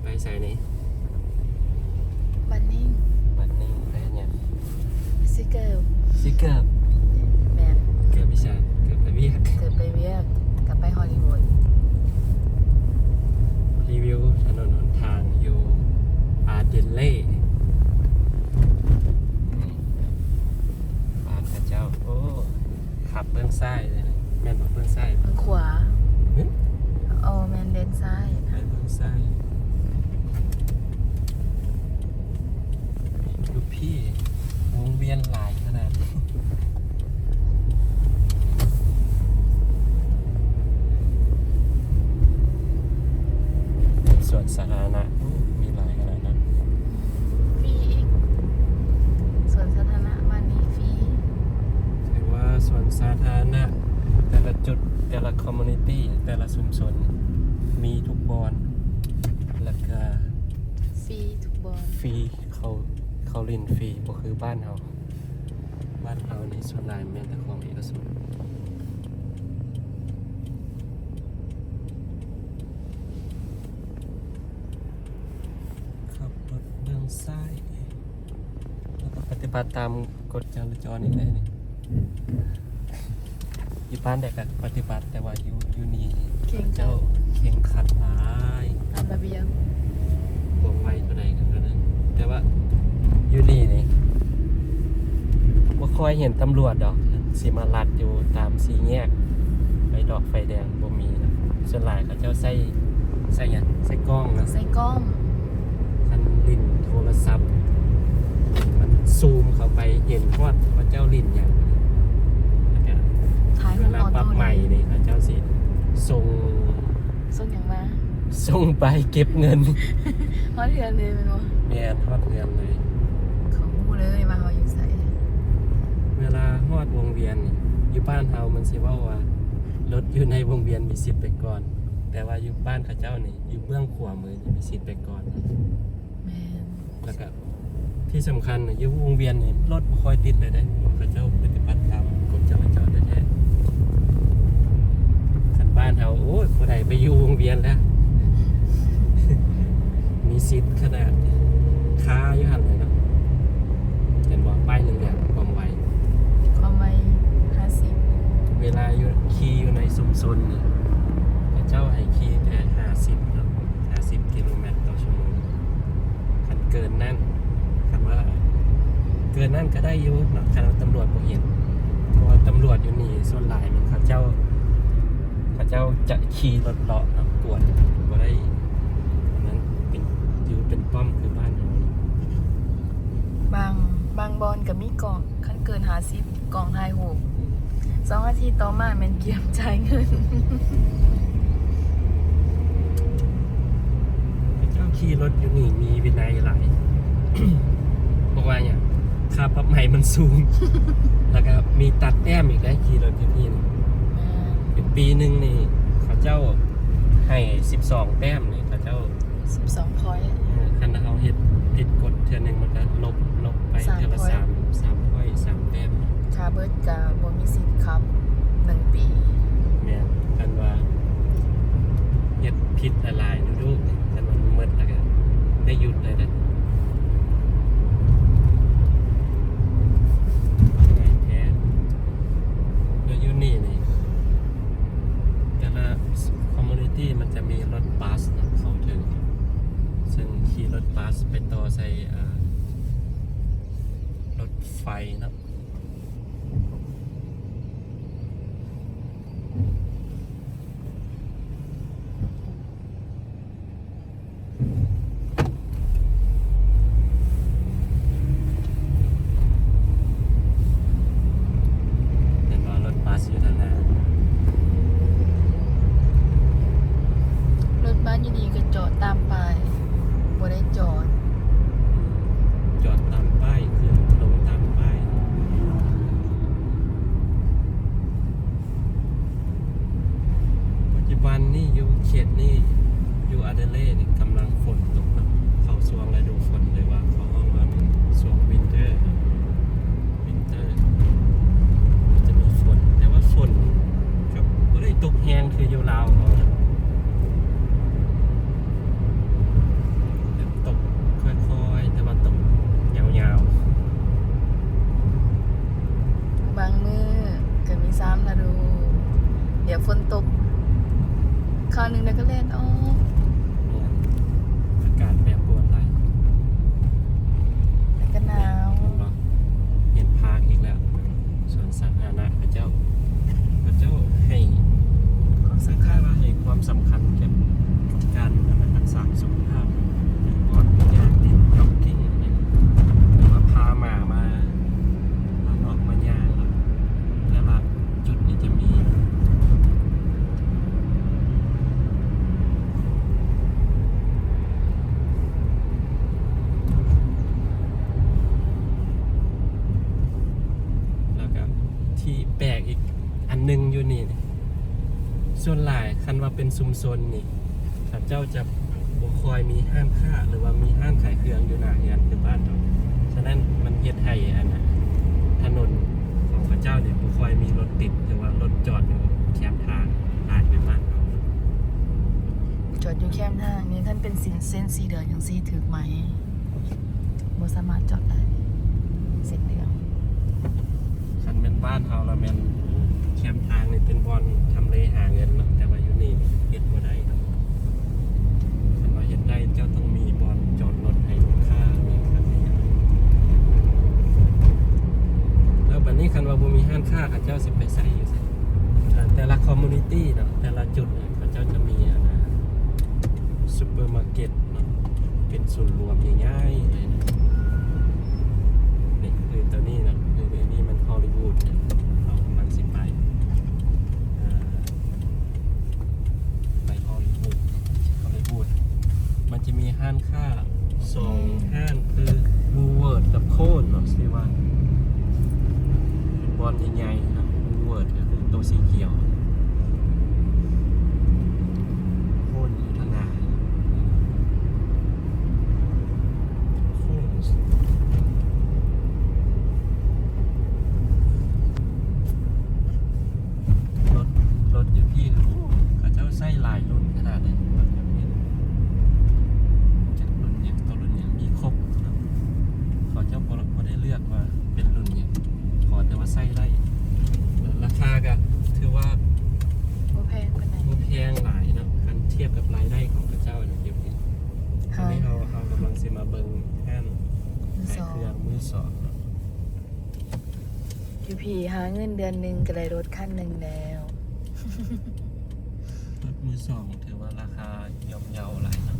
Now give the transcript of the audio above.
ໄປໃສນີ້? ບັນນິງ ບັນນິງ ໄປເຮັດຫຍັງ? ຊິເກີບ ຊິເກີບ? ແມ່ນ ເກີບອີ່ຫຍັງ? ເກີບໄປວຽກ? ເກີບໄປວຽກ ກັບໄປຮໍລີວູດ. ຣີວິວຖະໜົນຫົນທາງຢູ່ອາເດເລ ບ້ານເຂົາເຈົ້າ. ໂອ້ ຂັບເບື້ອງຊ້າຍເລີຍ ແມ່ນບໍ່? ເບື້ອງຊ້າຍ ເບື້ອງຂວາ. ຫຶ? ອໍ ແມ່ນເລນຊ້າຍ ໄປເບື້ອງຊ້າຍ. ດູພີ້ ວົງວຽນຫຼາຍຂະໜາດ. ສວນສາທາລະນະ ໂອ້ ມີຫຼາຍຂະໜາດນັ້ນ. ຟຣີອີກ ສວນສາທາລະນະບ້ານນີ້ຟຣີ. ຖືວ່າສວນສາທາລະນະແຕ່ລະຈຸດ ແຕ່ລະຄອມມູນິຕີ ແຕ່ລະຊຸມຊົນມີທຸກບ່ອນ ແລ້ວກະຟຣີທຸກບ່ອນ ຟຣີ ເຂົ້າ ເຂົ້າຫຼິ້ນຟຣີ ບໍ່ຄືບ້ານເຮົາ. ບ້ານເຮົານີ້ສ່ວນຫຼາຍແມ່ນແຕ່ຂອງເອກະຊົນ. ຂັບລົດເບື້ອງຊ້າຍ ແລ້ວກໍປະຕິບັດຕາມກົດຈະລາຈອນອີກເດ້ນີ້. ຢູ່ບ້ານໃດກໍປະຕິບັດ ແຕ່ວ່າຢູ່ ຢູ່ນີ້ເຂົງ ເຂົງເຈົ້າເຄັ່ງຄັດຫຼາຍ ຕາມລະບຽບ ຄວາມໄວເທົ່າໃດກໍເທົ່ານັ້ນ. ແຕ່ວ່າຢູ່ນີ້ນີ້ບໍ່ຄ່ອຍເຫັນຕຳຫຼວດດອກ ຊິມາລັດຢູ່ຕາມສີ່ແຍກ ໄຟດອກໄຟແດງ ບໍ່ມີນະ. ສ່ວນຫຼາຍເຂົາເຈົ້າໃຊ້ ໃຊ້ຫຍັງ? ໃຊ້ກ້ອງນະ ໃຊ້ກ້ອງ. ຄັນຫຼິ້ນໂທລະສັບ ມັນຊູມເຂົ້າໄປເຫັນຮອດວ່າເຈົ້າຫຼິ້ນຫຍັງ. ແລ້ວກະເວລາປັບໃໝນີ້ ເຂົາເຈົ້າຊິສົ່ງ ສົ່ງຫຍັງມາ? ສົ່ງໃບເກັບເງິນ ຮອດເຮືອນເລີຍແມ່ນບໍ່? ແມ່ນ ຮອດເຮືອນເລີຍ ເຂົາຮູ້ເລີຍວ່າເຮົາຢູ່ໃສ. ເວລາຮອດວົງວຽນນີ້ ຢູ່ບ້ານເຮົາມັນຊິເວົ້າວ່າ ລົດຢູ່ໃນວົງວຽນມີສິດໄປກ່ອນ ແຕ່ວ່າຢູ່ບ້ານເຂົາເຈົ້ານີ້ ຢູ່ເບື້ອງຂວາມືນີ້ມີສິດໄປກ່ອນ. ແມ່ນ ແລ້ວກະທີ່ສຳຄັນນະ ຢູ່ວົງວຽນນີ້ ລົດບໍ່ຄ່ອຍຕິດເລີຍເດ້ ເພາະເຂົາເຈົ້າປະຕິບັດຕາມກົດຈະລາຈອນແທ້ໆ. ຄັນບ້ານເຮົາ ໂອ້ຍ ຜູ້ໃດໄປຢູ່ວົງວຽນແລ້ວ ມີສິດຂະໜາດຄາຢູ່ຫັ້ນເລີຍເນາະ. ເຫັນບໍ່? ປ້າຍແດງໆ ຄວາມໄວ ຄວາມໄວຫ້າສິບ. ເວລາຢູ່ ຂີ່ຢູ່ໃນຊຸມຊົນນີ້ ເຂົາເຈົ້າໃຫ້ຂີ່ແຕ່ຫ້າສິບເນາະ ຫ້າສິບກິໂລແມັດຕໍ່ຊົ່ວໂມງ. ຄັນເກີນນັ້ນ ຄັນວ່າເກີນນັ້ນກໍໄດ້ຢູ່ເນາະ ຄັນວ່າຕຳຫຼວດບໍ່ເຫັນ. ເພາະວ່າຕຳຫຼວດຢູ່ນີ້ສ່ວນຫຼາຍແມ່ນເຂົາເຈົ້າ ເຂົາເຈົ້າຈະຂີ່ລົດເລາະນຳກວດ ບໍ່ໄດ້ ອັນນັ້ນເປັນ ຢູ່ເປັນປ້ອມຄືບ້ານເຮົາ. ບາງ ບາງບ່ອນກໍມີກ້ອງ ຄັນເກີນຫ້າສິບ ກ້ອງຖ່າຍຮູບ. ສອງອາທິດຕໍ່ມາແມ່ນກຽມຈ່າຍເງິນ. ເຈົ້າຂີ່ລົດຢູ່ນີ້ມີວິໄນຫຼາຍ ເພາະວ່າຫຍັງ? ຄ່າປັບໃໝມັນສູງ ແລ້ວກໍມີຕັດແຕ້ມອີກໄດ໋ ຂີ່ລົດຢູ່ນີ້ນະ. ແມ່ນ ປີໜຶ່ງນີ້ເຂົາເຈົ້າໃຫ້ສິບສອງແຕ້ມນີ້ ເຂົາເຈົ້າ ສິບສອງພອຍ. ເອີ ຄັນເຮົາເຮັດຜິດກົດເທື່ອໜຶ່ງ ມັນກໍລົບ ລົບໄປເທື່ອລະສາມ ສາມພອຍ ສາມແຕ້ມ. ຖ້າເບິດກໍບໍ່ມີສິດຂັບໜຶ່ງປີ. ແມ່ນ ຄັນວ່າເຮັດຜິດຫຼາຍໆ ດຸໆ ຄັນວ່າມັນໝົດແລ້ວກໍໄດ້ຢຸດເລີຍເດ້. ງ່າຍແທ້. ແລ້ວຢູ່ນີ້ນີ້ ແຕ່ລະຄອມມູນິຕີມັນຈະມີລົດບັສນະເຂົ້າເຖິງ ເຊິ່ງຂີ່ລົດບັສໄປຕໍ່ໃສ່ ເອີ ລົດໄຟເນາະ. ເຫັນບໍ່? ລົດບັສຢູ່ທາງໜ້າ. ລົດບັສຢູ່ນີ້ກໍຈອດຕາມປ້າຍ ບໍ່ໄດ້ຈອດ ຈອດຕາມປ້າຍ ຂຶ້ນລົງຕາມປ້າຍ. ສ່ວນຫຼາຍຄັນວ່າເປັນຊຸມຊົນນີ້ ເຂົາເຈົ້າຈະບໍ່ຄ່ອຍມີຮ້ານຄ້າ ຫຼືວ່າມີຮ້ານຂາຍເຄື່ອງຢູ່ໜ້າເຮືອນຄືບ້ານເຮົາ. ສະນັ້ນມັນເຮັດໃຫ້ອັນນ່າ ຖະໜົນຂອງເຂົາເຈົ້ານີ້ບໍ່ຄ່ອຍມີລົດຕິດ ຫຼືວ່າລົດຈອດຢູ່ແຄມທາງຫຼາຍຄືບ້ານເຮົາ. ຈອດຢູ່ແຄມທາງນີ້ ຄັນເປັນເສັ້ນ ເສັ້ນສີເດືອງຈັ່ງຊີ້ຖືກໄໝ? ບໍ່ສາມາດຈອດໄດ້ ເສັ້ນເດືອງ. ຄັນແມ່ນບ້ານເຮົາລະແມ່ນ ແຄມທາງນີ້ເປັນບ່ອນທຳເລຫາເງິນເນາະ, ແຕ່ວ່າຢູ່ນີ້ເຮັດບໍ່ໄດ້ເນາະ. ຄັນວ່າເຮັດໄດ້ ເຈົ້າຕ້ອງມີບ່ອນຈອດລົດໃຫ້ລູກຄ້າ ມີຄັນນີ້. ແລ້ວບັດນີ້ຄັນວ່າບໍ່ມີຮ້ານຄ້າ ເຂົາເຈົ້າຊິໄປໃສຢູ່ໃສ? ອ່າ ແຕ່ລະຄອມມູນິຕີເນາະ, ແຕ່ລະຈຸດ ເຂົາເຈົ້າຈະມີ ອັນນ່າ ຊຸບເປີມາເກັດເນາະ, ເປັນສູນລວມໃຫຍ່ໆເລີຍນະ. ນີ້ຄືໂຕນີ້ເນາະ, ຄືອັນນີ້ມັນຮອລລີວູດເນາະ, ເຮົາກຳລັງຊິໄປ ເອີ ໄປຮອລລີວູດ, ຮອລລີວູດ ມັນຈະມີຮ້ານຄ້າ ສອງຮ້ານຄື Woolworth ກັບ Coles ເນາະ, ຊື່ວ່າເປັນບ່ອນໃຫຍ່ໆເນາະ. Woolworth ກໍຄືໂຕສີຂຽວ, Coles ຢູ່ທາງໜ້າ. Coles ລົດ ລົດຢູ່ພີ້ ໂອ້ ເຂົາເຈົ້າໃຊ້ຫຼາຍລຸ້ນຂະໜາດໃດ. ລົດຢູ່ພີ້ ຈັກລຸ້ນຫຍັງ ໂຕລຸ້ນຫຍັງ ມີຄົບເນາະ. ເຂົາເຈົ້າບໍ່ ບໍ່ໄດ້ເລືອກວ່າເປັນລຸ້ນຫຍັງ, ຂໍແຕ່ວ່າໃຊ້ໄດ້. ລາຄາກໍຖືວ່າ ບໍ່ແພງປານໃດ ບໍ່ແພງຫຼາຍເນາະ ຄັນທຽບກັບລາຍໄດ້ຂອງເຂົາເຈົ້ານະ. ດຽວນີ້ ເຮົາ ອັນນີ້ ເຮົາ ເຮົາກຳລັງຊິມາເບິ່ງຮ້ານຂາຍເຄື່ອງມືສອງເນາະ. ຢູ່ພີ້ຫາເງິນເດືອນໜຶ່ງກໍໄດ້ລົດຄັນໜຶ່ງແລ້ວ. ລົດມືສອງຖືວ່າລາຄາຍ່ອມເຍົາຫຼາຍເນາະ.